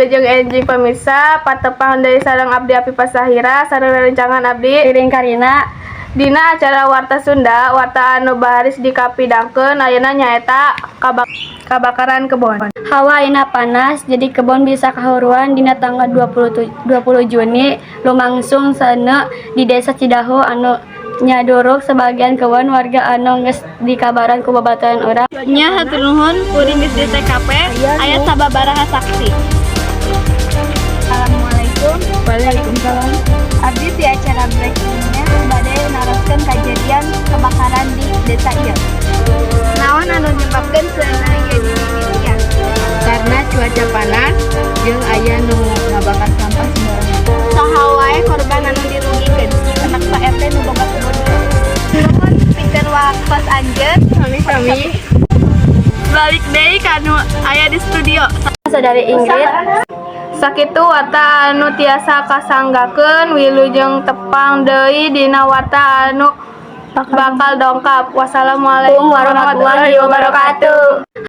Wilujeng enjing, pamirsa, patepang deui sareng abdi Apipa Sahira sareng rerencangan abdi Ririn Karina. Dina acara Warta Sunda, warta anu baris dikapidangkeun ayeuna nyaeta kabakaran kebon. Hawa ayeuna panas, jadi kebon bisa kahuruan. Dina tanggal 20, 20 Juni lumangsung seuneu di Desa Cidahu anu nyaduruk sebagian kebon warga anu geus dikabaran ku babaturan urang. Nya, hatur nuhun, kuring geus di TKP, aya sababaraha saksi. Assalamualaikum. Waalaikumsalam. Abdi di acara breakingnya bade naroskeun kejadian kebakaran di desa ieu. Naon anu nyebabkeun seuneu ieu dimimitian? Karena cuaca panas jeung aya nu ngabakar sampah sembarangan. Saha wae korban anu dirugikeun? Anak Pak RT nu boga kebon. Nuhun pikeun waktos anjeun. Sami-sami. Balik deui ka nu aya di studio. Saudari Ingrid. Sakitu warta anu tiasa kasanggakeun, wilujeng tepang deui dina warta anu bakal dongkap. Wassalamualaikum warahmatullahi wabarakatuh.